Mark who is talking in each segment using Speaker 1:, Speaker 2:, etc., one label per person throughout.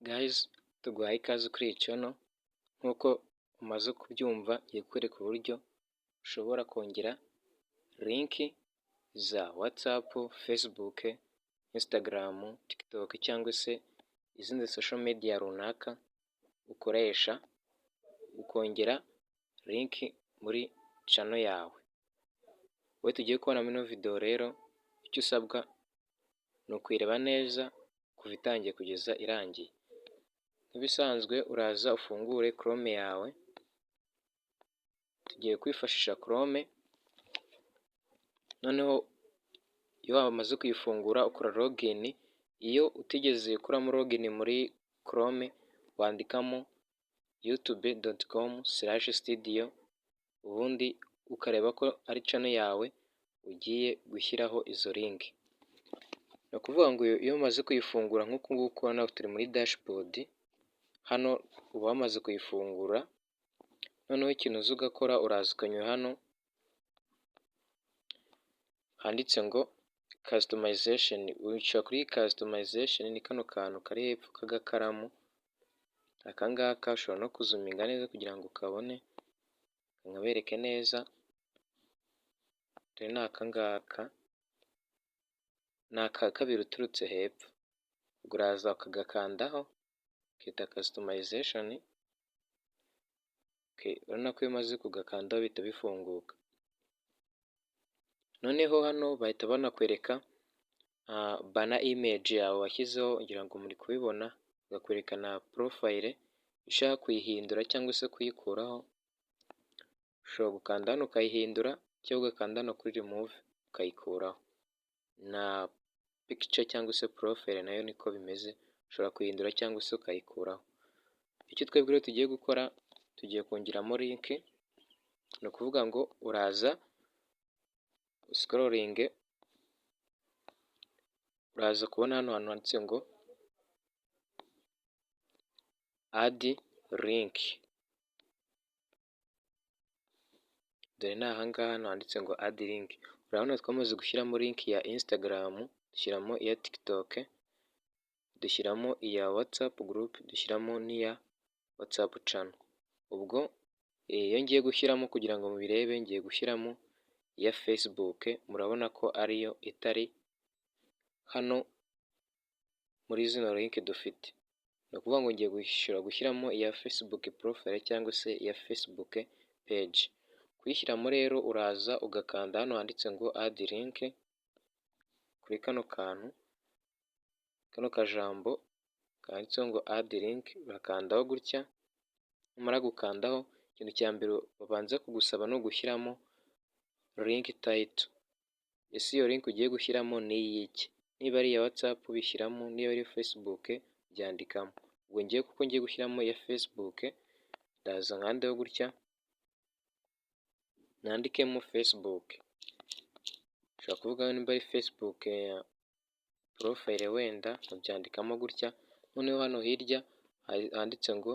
Speaker 1: Guys, tuguhaye ikaze kuri iyi channel. Nk'uko umaze kubyumva, ngiye kukwereka uburyo ushobora kongera link za WhatsApp, Facebook, Instagram, TikTok cyangwa se izindi social media runaka ukoresha, ukongera link muri channel yawe. Wowe tugiye kubona muri ino video rero, icyo usabwa ni ukuyireba neza kuva itangiye kugeza irangiye. Nk'ibisanzwe, uraza ufungure Chrome yawe, tugiye kwifashisha Chrome. Noneho iyo wamaze kuyifungura, ukora login. Iyo utigeze ukoramo login muri Chrome, wandikamo youtube.com/studio, ubundi ukareba ko ari channel yawe ugiye gushyiraho izo link. Ni ukuvuga ngo iyo umaze kuyifungura nk'uku nguku, hano turi muri dashboard, hano uba wamaze kuyifungura. Noneho ikintu uza ugakora, uraza ukanyura hano handitse ngo customization, wicara kuri customization. Ni kano kantu kari hepfo k'agakaramu aka ngaka. Ushobora no kuzoominga neza kugira ngo ukabone, nkabereke neza. Dore ni aka ngaka, ni aka kabiri uturutse hepfo. Ubwo uraza ukagakandaho, ukita customization. Urabona ko iyo umaze kugakandaho bihita bifunguka. Noneho hano bahita banakwereka banner image yawe washyizeho, ngira ngo muri kubibona, bakakwereka na profile. Ushaka kuyihindura cyangwa se kuyikuraho, ushobora gukanda hano ukayihindura, cyangwa ugakanda hano kuri remove ukayikuraho. Na picture cyangwa se profile nayo niko bimeze, ushobora kuyihindura cyangwa se ukayikuraho. Icyo twebwe rero tugiye gukora, tugiye kongeramo link. Ni ukuvuga ngo uraza uscrollinge, uraza kubona hano hantu handitse ngo add link. Dore ni ahangaha hano handitse ngo add link. Urabona twamaze gushyiramo link ya Instagram, dushyiramo iya TikTok, dushyiramo iya WhatsApp group, dushyiramo n'iya WhatsApp channel. Ubwo iyo ngiye gushyiramo, kugira ngo mubirebe, ngiye gushyiramo iya Facebook. Murabona ko ariyo itari hano muri zino link dufite. Ni ukuvuga ngo ngiye gushyiramo iya Facebook profile cyangwa se iya Facebook page. Kuyishyiramo rero, uraza ugakanda hano handitse ngo add link, kuri kano kantu, kano kajambo kanditseho ngo add link, urakandaho gutya. Numara gukandaho, ikintu cya mbere babanza kugusaba ni ugushyiramo link title. Ese iyo link ugiye gushyiramo ni iy'iki? Niba ari iya WhatsApp ubishyiramo, niba ari Facebook ubyandikamo. Ubwo ngiye, kuko ngiye gushyiramo iya Facebook, ndaza nkandeho gutya, nandikemo Facebook. Ushobora kuvuga nimba ari Facebook ya profile wenda, nkabyandikamo gutya. Noneho hano hirya handitse ngo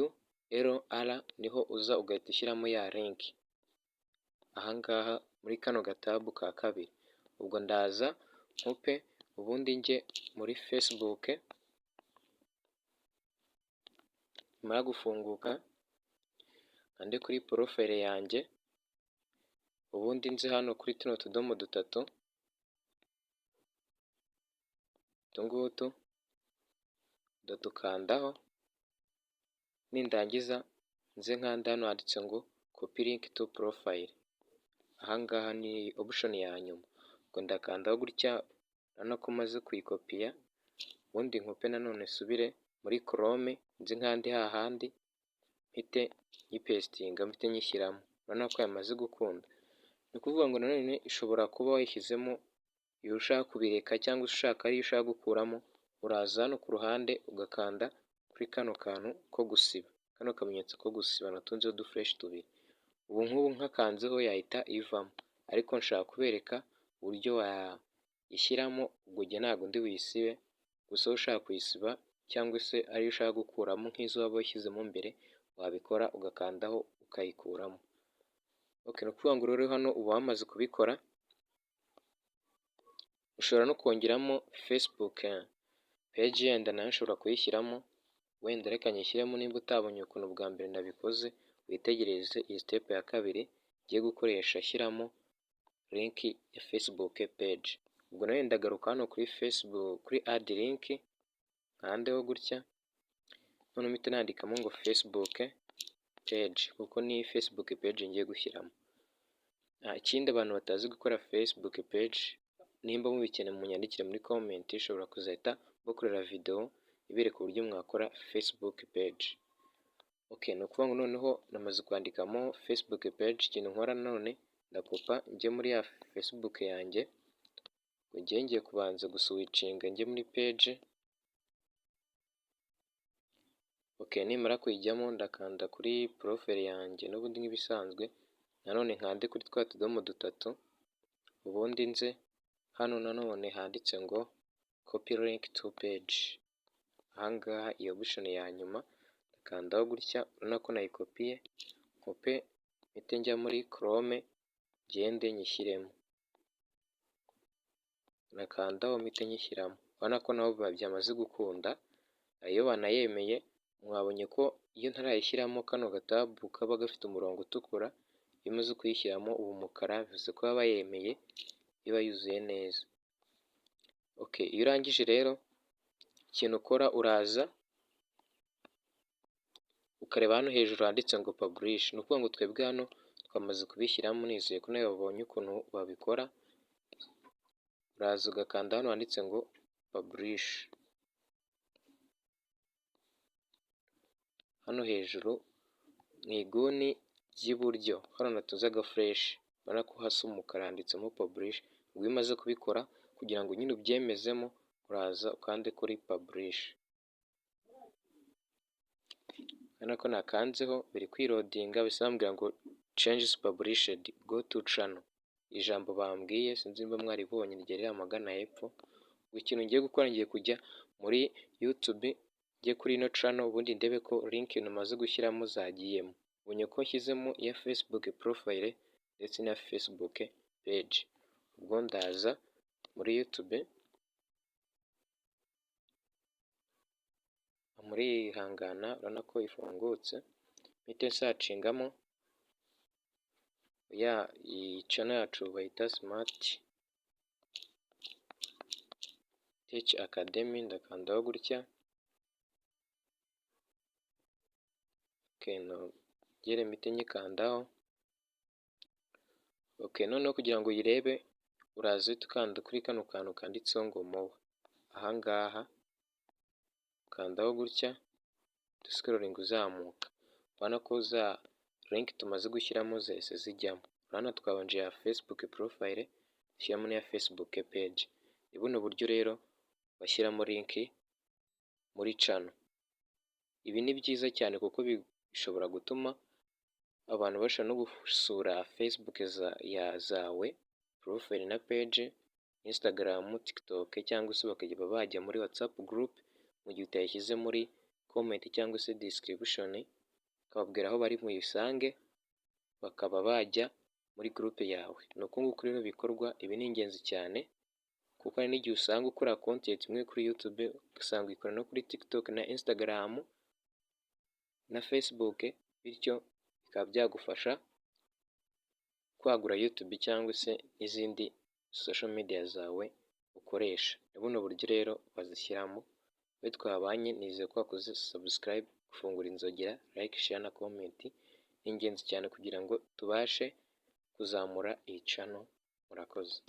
Speaker 1: URL, niho uza ugahita ushyiramo ya link, ahangaha muri kano gatabu ka kabiri. Ubwo ndaza nkupe, ubundi njye muri Facebook. Nimara gufunguka, nkande kuri profile yanjye, ubundi nze hano kuri tuno tudomo dutatu, utu ngutu, ndadukandaho. Nindangiza nze nkande hano handitse ngo copy link to profile. Ahangaha ni option ya nyuma. Ubwo ndakandaho gutya, urabona ko maze kuyikopiya. Ubundi nkupe, nanone nsubire muri Chrome, nze nkande hahandi, mpite nyipastinga, mpite nyishyiramo. Urabona ko yamaze gukunda. Ni ukuvuga ngo nanone ishobora kuba wayishyizemo, iyo ushaka kubireka cyangwa ushaka ariyo ushaka gukuramo, uraza hano ku ruhande ugakanda kuri kano kantu ko gusiba, kano kamenyetso ko gusiba natunzeho uduflèche tubiri. Ubu nk'ubu nkakanzeho yahita ivamo, ariko nshaka kubereka uburyo wayishyiramo. Ubwo njye ntabwo ndi buyisibe, gusa wowe ushaka kuyisiba cyangwa se ariyo ushaka gukuramo nk'izo waba washyizemo mbere, wabikora ugakandaho ukayikuramo. Ni ukuvuga ngo rero hano uba wamaze kubikora, ushobora no kongeramo Facebook. Page yenda nayo nshobora kuyishyiramo, wenda reka nyishyiremo. Nimba utabonye ukuntu bwa mbere nabikoze, witegereze iyi step ya kabiri ngiye gukoresha shyiramo link ya Facebook page. Ubwo nawe ndagaruka hano kuri Facebook, kuri add link, nkandeho gutya, noneho mpite nandikamo ngo Facebook page, kuko ni Facebook page ngiye gushyiramo. Ikindi, abantu batazi gukora Facebook page, nimba mubikeneye munyandikire muri comment, ushobora kuzahita bakorera video ibereka uburyo mwakora Facebook page. Okay, ni ukuvuga ngo noneho namaze kwandikamo Facebook page. Ikintu nkora none, ndakopa njye muri ya Facebook yanjye, ngiye ngiye kubanza guswitchinga njye muri page. Okay, nimara kuyijyamo ndakanda kuri profile yanjye n'ubundi nk'ibisanzwe, nanone nkande kuri twa tudomo dutatu, ubundi nze hano nanone handitse ngo copy link to page. Ahangaha iyo option ya nyuma ndakandaho gutya, urabona ko nayikopiye, nkope mpite njya muri Chrome, ngende nyishyiremo, ndakandaho mpite nyishyiramo. Urabona ko naho byamaze gukunda, iyo banayemeye. Mwabonye ko iyo ntarayishyiramo kano gatabu kaba gafite umurongo utukura, iyo umaze kuyishyiramo uba umukara, bivuze ko baba bayemeye, iba yuzuye neza. Okay, iyo urangije rero, ikintu ukora, uraza ukareba hano hejuru handitse ngo publish. Ni ukuvuga ngo twebwe hano twamaze kubishyiramo, nizeye ko nawe wabonye ukuntu babikora. Uraza ugakanda hano handitse ngo publish, hano hejuru mu iguni ry'iburyo, hano natunze agafureshi, urabona ko hasa umukara, handitsemo publish. Ubwo iyo umaze kubikora, kugira ngo nyine ubyemezemo, uraza ukande kuri publish. Urabona ko nakanzeho, biri kwiloadinga, bahise bambwira ngo changes published, go to channel. Ijambo bambwiye sinzi niba mwaribonye, ryari ahagana hepfo. Ubwo ikintu ngiye gukora, ngiye kujya muri YouTube, njye kuri ino channel, ubundi ndebe ko link namaze gushyiramo zagiyemo. Ubonye ko nshyizemo iya Facebook profile ndetse na Facebook page. Ubwo ndaza muri YouTube, murihangana, urabona ko ifungutse, mpite nsearchingamo ya iyi channel yacu bayita Smart Tech Academy, ndakandaho gutya, nongere mpite nyikandaho. Okay, noneho kugira ngo uyirebe, uraza uhita ukanda kuri kano kantu kanditseho ngo more, ahangaha ukandaho gutya, uscrollinga uzamuka, urabona ko za link tumaze gushyiramo zahise zijyamo. Urabona twabanje iya Facebook profile, dushyiramo n'iya Facebook page. Ni buno buryo rero bashyiramo link muri channel. Ibi ni byiza cyane kuko bishobora gutuma abantu bashobora no gusura Facebook zawe, profile na page, Instagram, TikTok, cyangwa se bakajya bajya muri WhatsApp group mu gihe utayishyize muri comment cyangwa se description, ukababwira aho bari buyisange, bakaba bajya muri group yawe. Ni uku nguku rero bikorwa. Ibi ni ingenzi cyane kuko hari n'igihe usanga ukora content imwe kuri YouTube, ugasanga uyikora no kuri TikTok na Instagram na Facebook, bityo bikaba byagufasha kwagura YouTube cyangwa se n'izindi social media zawe ukoresha. Ni buno buryo rero bazishyiramo. Wowe twabanye, nizeye ko wakoze subscribe, gufungura inzogera, like, share na comment, ni ingenzi cyane kugira ngo tubashe kuzamura iyi channel. Murakoze.